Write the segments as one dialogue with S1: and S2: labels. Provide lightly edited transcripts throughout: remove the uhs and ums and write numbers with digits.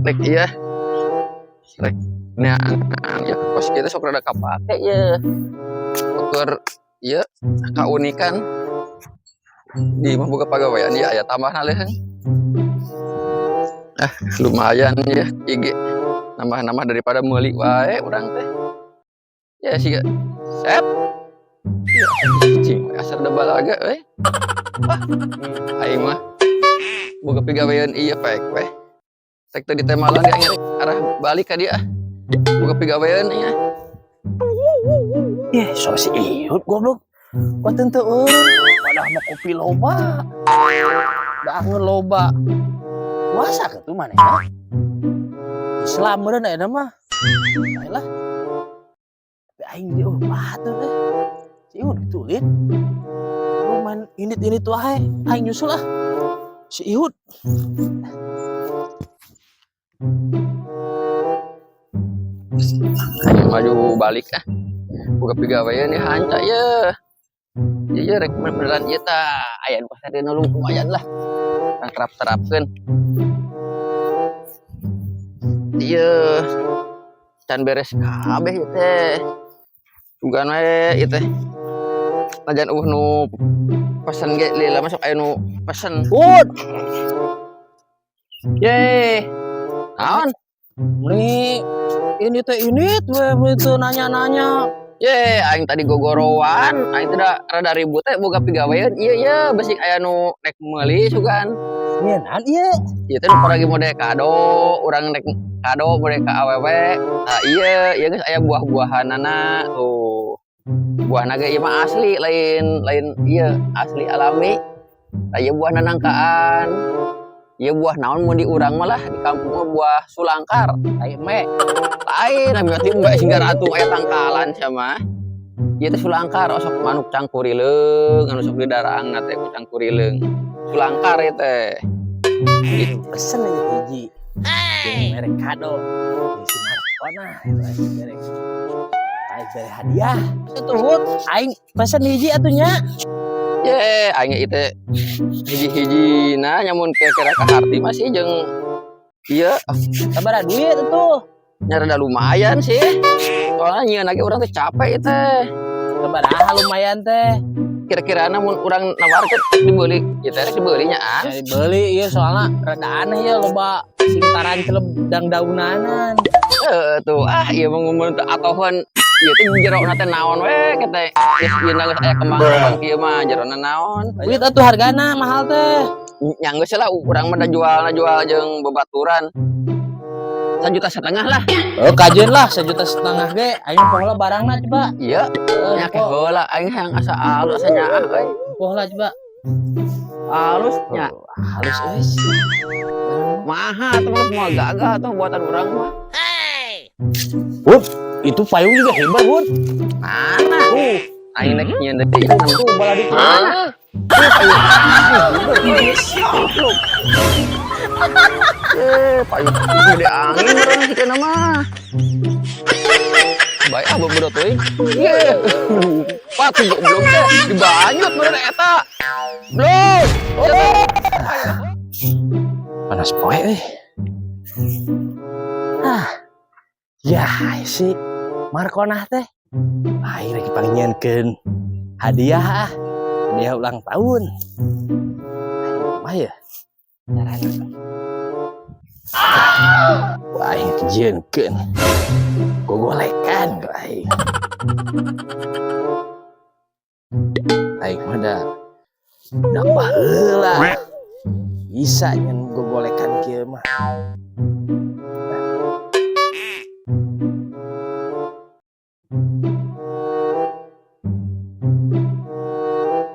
S1: Rek iya. Rek neangan ya kos kitu sok rada kapake ye. Ukur ieu kaunikan di mah boga pagawean ieu aya tambahna leuheung. Ah, lumayan ya IG nambah-nambah daripada meuli wae urang teh. Ya siga sep. Ya, cing asar da balaga euy. Ah, aing mah boga pigawean ieu pek we. Rek teu ditemalan dia ngerek arah balik ka dia. Boga pigawean ieu.
S2: Ih, so si Ihut goblok. Kok teu eureun. Padahal mah kopi loba. Dahareun loba. Puasa kitu manehna? Islam meureun ayeuna mah. Bae lah. Tapi aing di eueuh batur teh. Si Ihut kitu ulin. Lu main init-init wae. Aing nyusul ah. Si Ihut.
S1: Aing maju balik ah. Boga pigawean ieu hanca ye. Ieu rek beneran ieu tah. Aya nu pasarieun lumayan lah. Tang terap-terapkeun. Ieu can beres kabeh ieu teh. Sugan we ieu teh. Najan eueuh nu pesen ge lila masuk aya nu pesen.
S2: Hut.
S1: Ye. Naon?
S2: Meni ini teh ini we teu nanya-nanya.
S1: Ye, aing tadi gogorowan, aing teh da rada ribut teh boga pigawean. Ieu ye beusi aya nu rek meuli sugan.
S2: Ngeunaan ieu.
S1: Ieu teh nu paragi mode kado, urang rek kado mode ka awewe. Tah ieu, ieu geus aya buah-buahanana tuh. Buahna ge ieu mah asli, lain lain ieu asli alami. Tah ieu buah nanangkaan. Ieu buah naon mun di urang mah lah di kampung mah buah sulangkar.
S2: Ai me.
S1: Lain, abi mah timba singgar atuh aya tangkalan sia mah. Ieu teh sulangkar osok manuk cangkurileung anu sok didarangna teh ku cangkurileung. Sulangkar ieu teh.
S2: Aing pesen aja hiji. Jeung merek kado. Si Markona itu aing merek. Aing bere hadiah. Atuh Hut, aing pesen hiji atuh nya.
S1: Ye, aing ieu teh hiji-hiji nah nyamun kira-kira ka harti masih jeung ieu
S2: Sabaraha duit atuh?
S1: Nya rada lumayan sih. Soalnya nyieun lagi urang teh capek ieu teh.
S2: Sabaraha lumayan teh?
S1: Kira-kira mun urang nawarkeun dibeli, ieu teh rek dibeli nya an.
S2: Ya dibeli ieu soalna rada aneh ya loba sing taranceleb dang-daunanan.
S1: Heeh tuh, ah ieu mah ngumul teh atoheun ieu teh jerona teh naon we teh. Geus ieu geus aya kembang-kembang kieu mah jerona naon.
S2: Duit atuh hargana mahal teh.
S1: Nya geus lah urang mah da jualna jual jeung babaturan. 1,5 juta lah.
S2: Oh, kajeun lah 1,5 juta ge. Aing poho lah barangna coba.
S1: Iya,
S2: Heeh,
S1: nya ke heula aing hayang asa alus asa nyaah euy.
S2: Poho lah coba.
S1: Halus nya.
S2: Oh, halus euy.
S1: Maha atuh mah moal gagah atuh buatan urang mah.
S2: Hut, itu payung juga hebat, Hut.
S1: Mana? Aing rek nyieun deui ieu
S2: Tuh, baladi tuh.
S1: Mana? Tuh payung. Goblok. Eh, payung gede angin urang sikeuna mah. Bae ah bodoh teuing. Ye. Patuh goblok teh dibanyut meureun eta. Blok.
S2: Panas poe euy. Ah. Ya, si Markonah teh. Aing lagi pangnyieunkeun hadiah ah. Hadiah ulang tahun. Aing mah ya. Carana. Wah, aing dijieunkeun. Gogolekan ku aing. Aing mah da budak baheula. Bisa nyen gogolekan kieu mah.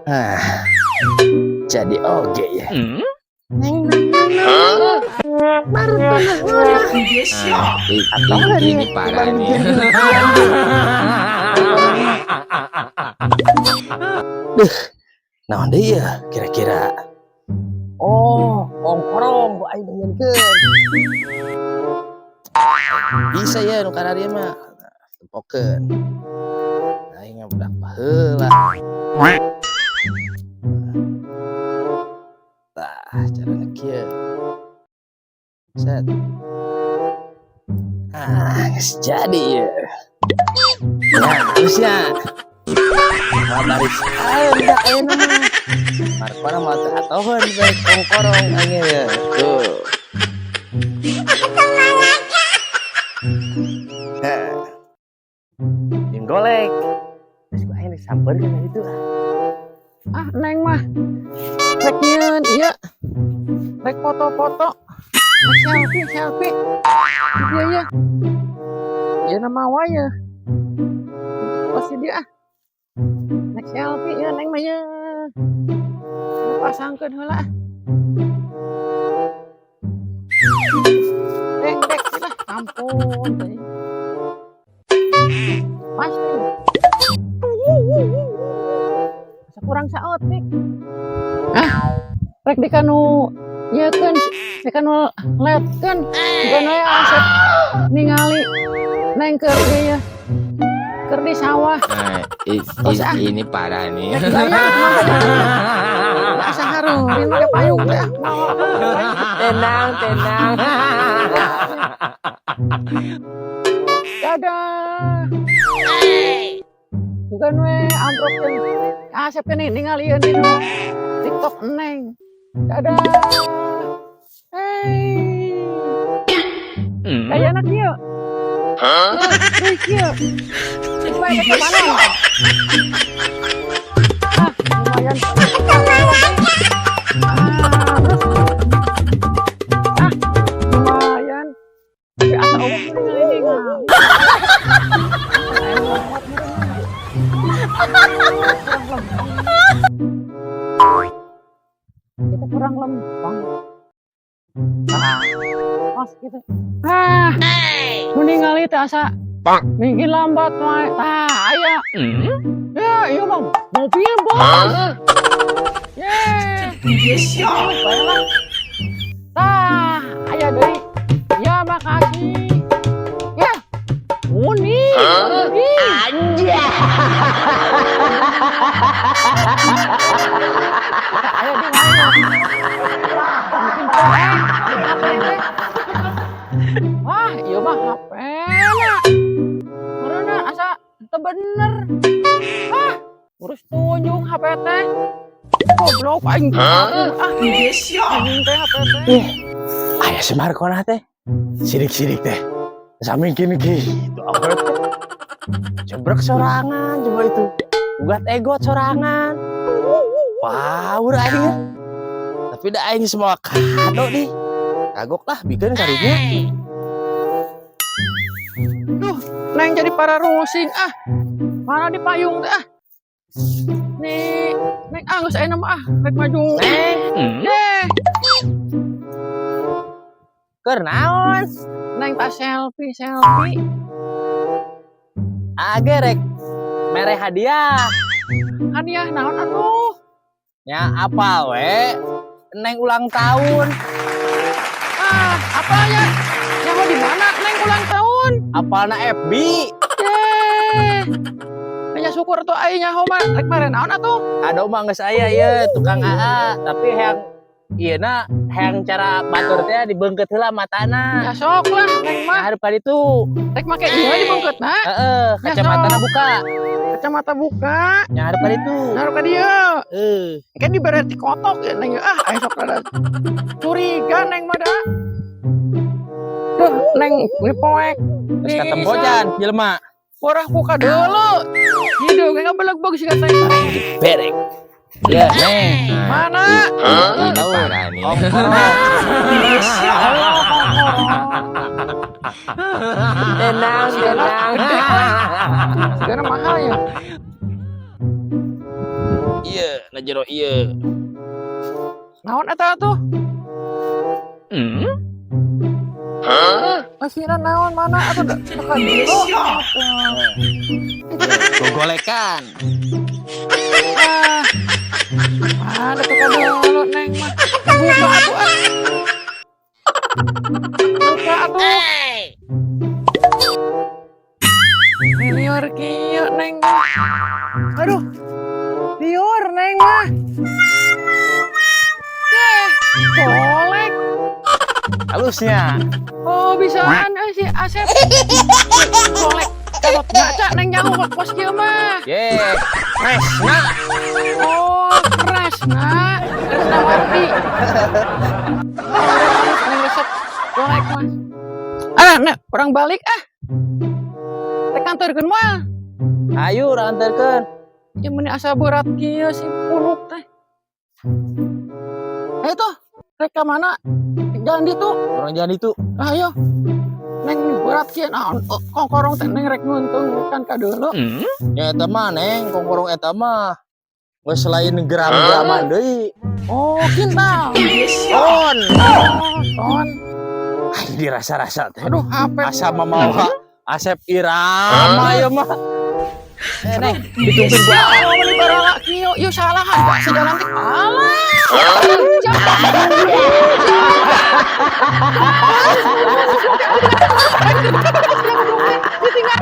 S2: Ah, jadi oge ya.
S3: Ini parah nih.
S2: Duh, naon deui ya kira-kira? Oh, ongkorong ku aing nyieunkeun. Bisa ya nu kararieu mah. Tempokeun. Aing mah budak baheula. Tah, carana kieu. Set. Ah, geus jadi ya. Nah, terusnya. Wah, baris ada ayeuna mah. Markona mah teu atoheun bae kongkorong aing ya. Tuh. Nah. Jeung golek. Terus ku aing disampeurkeun ka ditu.
S1: Ah, Neng mah. Rek nyieun ieu. Rek foto-foto. Rek selfie, selfie. Iya iya. Ieu nama wae ya. Pasti dia ah. Rek selfie ieu Neng mah ye. Pasangkeun heula ah. Dek, dek, lah, ampun. Teh. Pasti. Asa kurang saeutik. Ah, rek di kanu ieu keun, di kanu letkeun. Bukan we asep ningali Neng keur ieu keur di sawah.
S3: Nah,
S1: Terus, ah.
S3: ini parah nih.
S1: Rek gaya mah. Asa harurin make payung teh ah.
S3: Tenang, tenang.
S1: Dadah. Bukan we amprok asep keneh ningali ieu dina TikTok Neng. Dadah. Hey. Kayana kieu. Hah? Kieu. Coba ke mana? Ah, lumayan. Ah, terus. Ah, lumayan. Tapi asa eueuh ningali ningali. Kita kurang lempeng. Ah, pas gitu. Ah, nu ningali teh asa mingin lambat wae. Tah, aya. Ya, ieu mah mobil bos. Ye. Bae lah. Tah, aya deui. Ya, makasih. Ya. Muni. Muni. Ayo di mana? Mungkin poek, HP teh. Wah, ieu mah HP na. Meureunna asa teu bener. Hah, urus tunjung HP teh. Goblok aing. Ah, anjing teh HP teh.
S2: Ih, aya si Markona teh. Sirik-sirik teh. Sami gini gitu apa teh. Jebrek sorangan coba itu. Ugat egot sorangan. Power aing ya. Tapi dah aing semua kado nih. Kagok lah bikin karunya.
S1: Duh, Neng jadi para rusing ah. Mana di payung teh ah. Nih, Neng ah geus aya mah ah, rek maju.
S2: Neng,
S1: Eh,
S2: keur naon?
S1: Neng tas selfie, selfie.
S2: Age rek mere hadiah.
S1: Hadiah naon atuh?
S2: Ya apa we? Neng ulang tahun.
S1: Ah, apa ya? Nyaho di mana Neng ulang tahun?
S2: Apalna FB?
S1: Ye. Nya syukur tuh aing nyaho mah rek mere naon atuh?
S2: Kado mah geus aya ieu tukang AA, tapi hayang ieu na hayang cara batur teh dibeungkeut heula matana.
S1: Ya sok lah Neng mah.
S2: Nah, hareup ka ditu.
S1: Rek make ieu dibeungkeutna.
S2: Heeh,
S1: Ya,
S2: kacamatana
S1: sok.
S2: buka.
S1: Kacamata buka.
S2: Nya hareup ka ditu.
S1: Naruh ka dieu.
S2: Heuh.
S1: Kan dibere ti kotok ya Neng ah aing sok rada curiga Neng mah da. Duh, Neng ini poek.
S2: Geus katempojan jelema.
S1: Borah ku kadeuleu. Hideung ge ngabelegbeg siga teh.
S2: Berek. Ya, Neng.
S1: Mana?
S3: Ini parah nih.
S1: Tenang, tenang. Sigana mahal ya.
S2: Iya, na jero ieu.
S1: Naon eta atuh? Masihna naon mana atuh da tekan dulu.
S2: Gogolekan.
S1: Ah. Mana tuh dulu Neng mah. Buka atuh ah. Buka atuh. Liur kieu Neng mah. Aduh. Liur Neng mah. Yeh, golek.
S2: Halusnya.
S1: Oh, bisaan euy si Asep. Golek Gatot Kaca, Neng, nyaho kos kieu mah.
S2: Ye, Kresna.
S1: Oh, Kresna. Kresnawati. Oh, Neng resep golek mah. Ah, nah, urang balik ah. Rek anterkeun moal?
S2: Ayo urang anterkeun.
S1: Ya meni asa berat kieu si punuk teh. Eh tuh, rek ka mana? Jalan ditu.
S2: Urang jalan itu.
S1: Ayo. Neng berat kieu naon? Oh, kongkorong teh Neng rek nuntung kan ka dulu.
S2: Ya eta mah, Neng, kongkorong eta mah. Geus lain gram-graman deui.
S1: Oh, kintal.
S2: On.
S1: Oh, ton.
S2: Ay, dirasa-rasa teh.
S1: Aduh, HP.
S2: Asa mamawa Asep Irama ya mah. Eh, Neng, ditungguin gua.
S1: Oh, meni barala kieu, ieu salahan Pak sejalan teh. Alah. Ditinggal.